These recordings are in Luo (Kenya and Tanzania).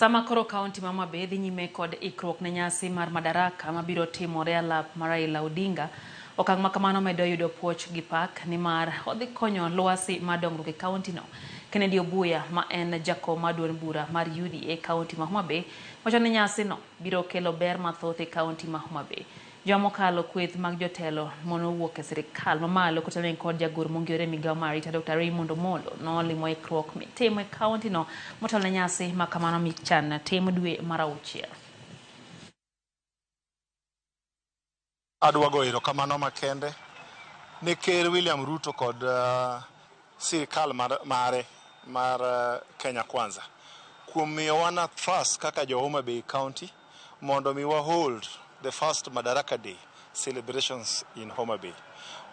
Sama koro kaunti ma Homa Bay dhi nyime kod ikruok ne nyasi mar Madaraka mabiro timore alap mar Raila Odinga, okang' ma kamano medo yudo puoch gi pak nimar odhi konyo lwasi mar dongruok e kaunti no. Kennedy Obuya ma en jakom mar duond bura mar UDA e kaunti ma Homa Bay wacho ni nyasi no biro kelo ber mathoth e kaunti ma Homa Bay. Juma mokalo kweth mag jotelo manowuok e sirikal mamalo kotelnegi kod jagoro mongirore e migao mar arita Dr. Raymond Omolo nolimo ikruok mitimo e kaunti no motelo ne nyasi ma kamano michan tim dwe mar auchiel. Adwa goyo erokamano makende ne Ker William Ruto kod sirikal mare mar Kenya Kwanza kuom miyowa nafas kaka jo Homa Bay County mondo mi wa hold the first Madaraka Day celebrations in Homa Bay.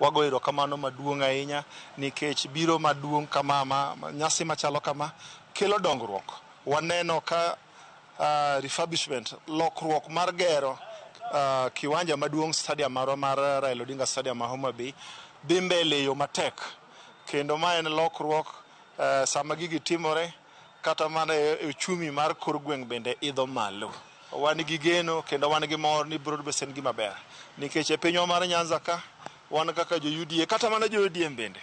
Wagoyo erokamano maduong' ahinya nikech biro maduong' kama ma nyasi machalo kama kelo dongruok. Waneno ka refurbishment, lokruok mar gero kiwanja maduong', stadium marwa mar Raila Odinga Stadium ma Homa Bay dhi mbele e yo matek, kendo ma en lokruok. Sama gigi timore, kata mana e uchumi mar kor gweng' bende idho malo. Wan gi geno kendo wan gi mor ni broad base en gima ber nikech e pinywa mar Nyanza ka wan kaka jo UDA kata mana jo ODM bende,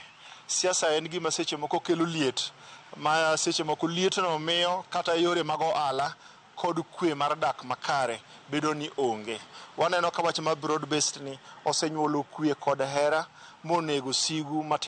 siasa en gima seche moko kelo liet, ma seche moko lietno miyo kata yore mag ohala kod kwe mar dak makare bedo ni onge. Waneno ka wach mar broad based ni osenyuolo kwe kod hera monego sigu matindo.